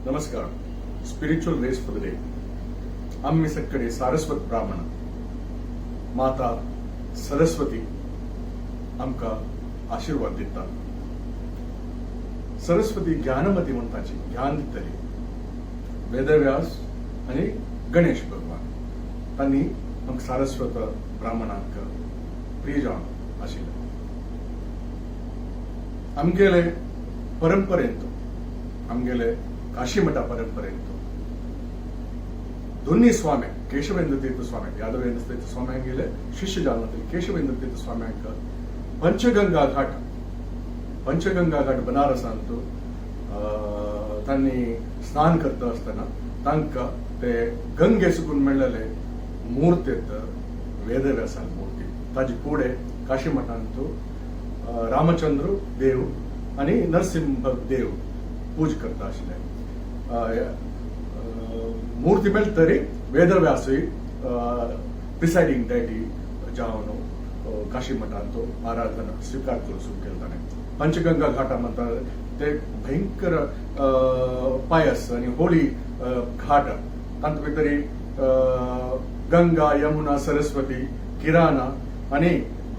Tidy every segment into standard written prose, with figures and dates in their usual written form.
नमस्कार. Spiritual rays for the day. आम्ही सगळे सारस्वत ब्राह्मण. माता सरस्वती आमकां आशिर्वाद दिता. सरस्वती ज्ञानमती म्हूण ताची ज्ञान दितली. वेदव्यास आनी गणेश भगवान तांणी आमकां सारस्वत ब्राह्मणांक प्रिय जावन आशिल्ले. आमगेले परंपरेंत, आमगेले काशीमठा परंपरेंत दोन्ही स्वामी, केशवेंद्र तीर्थ स्वामी, यादवेंद्र तीर्थ स्वाम्यांगेले शिष्य जावन केशवेंद्र तीर्थ स्वाम्यांक पंचगंगा घाट, पंचगंगा घाट बनारसांत तांणी स्नान करता आसतना तांकां ते गंगे सुकून मेळ्ळेले मूर्तीत वेदव्यासान मूर्ती. ताजी कुडे काशी मठांत रामचंद्र देव आनी नरसिंह देव पूज करता आशिल्ले. मूर्ती मेळटा तरी वेदव्यासूय प्रिसायडींग डायटी जावन काशी मठांत आराधना स्विकार करून सुरू केलं ताणें. पंचगंगा घाटा म्हणटा ते भयंकर पायस आनी होळी घाट. तातूंत भितर गंगा, यमुना, सरस्वती, किराणा आनी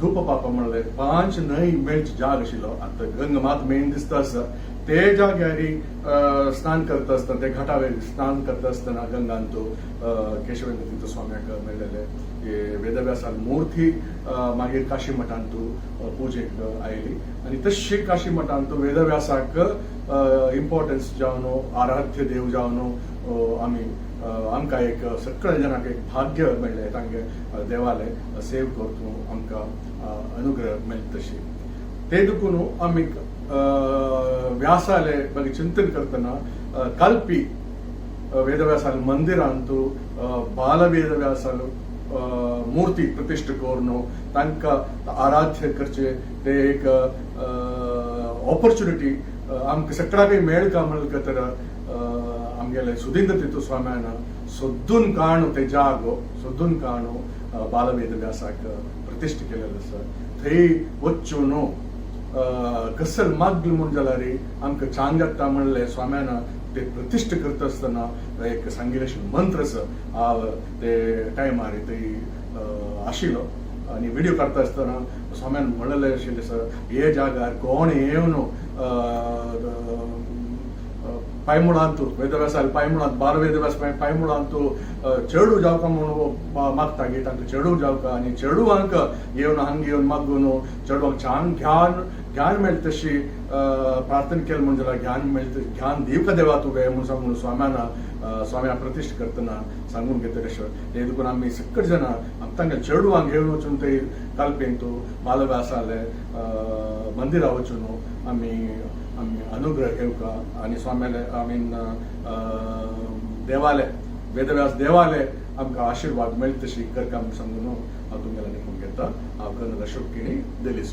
धूपपापा म्हणले पांच न्हंय मेळचे जाग आशिल्लो. आतां गंगा मात मेन दिसता आसा. ते जाग्यार स्नान करता आसतना, ते घाटावेर स्नान करता आसतना गंगांत केशवेंद्र तीर्थ स्वाम्याक मेळ्ळेले हे वेदव्यासान मूर्ती मागीर काशी मठांत पुजेक आयली. आनी तशी काशी मठांत वेदव्यासाक इम्पॉर्टन्स जावन, आराध्य देव जावन आमी आमकां एक सगळ्या जाणांक एक भाग्य मेळ्ळें. तांगे देवाले सेव करून आमकां अनुग्रह मेळटा. तशी ते देखून आमी व्यासाले मागीर चिंतन करतना कल्पी वेदव्यासाल मंदिरांतु बालवेदव्यासाल मूर्ती प्रतिष्ठा करून तांकां आराध्य करचे ते एक ऑपॉर्च्युनिटी आमकां सगळ्याकय मेळका म्हणलं तर आमगेले सुधींद्र तीर्थ स्वाम्यान सोदून काणू ते जागो सोदून काणू बालवेदव्यासाक प्रतिष्ठा केलेलं आसा. थंय वचून कसल मागली म्हूण जाल्यार आमकां चांग जाता म्हणलें स्वाम्यान ते प्रतिष्ठा करता आसतना एक सांगिल्लें मंत्र आसा. ते टायमार थंय आशिल्लो आनी व्हिडिओ काडटा आसतना स्वाम्यान म्हणलेलें आशिल्लें सर, हे जागार कोण येवन पायमुळांतू वेदव्यासाल पायमुळांत, बालवेदव्यास पायमुळांतू चेडू जावका म्हणून मागता गी तांकां चेडू जावका आनी चेडवांक येवन हांगा येवन मागून चेडवांक छान ज्ञान ज्ञान मेळटा तशी प्रार्थना केली म्हूण जाल्यार ज्ञान मेळटा, ज्ञान दिवका देवा तुवें म्हूण सांगून स्वाम्यान स्वाम्या प्रतिष्ठा करतना सांगून घेतले. अशें ते देखून आमी सगळे जाणां तांकां चेडवांक घेवन वचून ते कालपेंतू बालव्यासाले मंदिरा वचून आमी आमी अनुग्रह घेवका आनी स्वाम्याले, I mean देवाले, वेदव्यास देवाले आमकां आशिर्वाद मेळटा तशी करका म्हूण सांगून हांव तुमगेल्या निपून घेता. हांव कर्नल अशोक किणी, दिल्ली.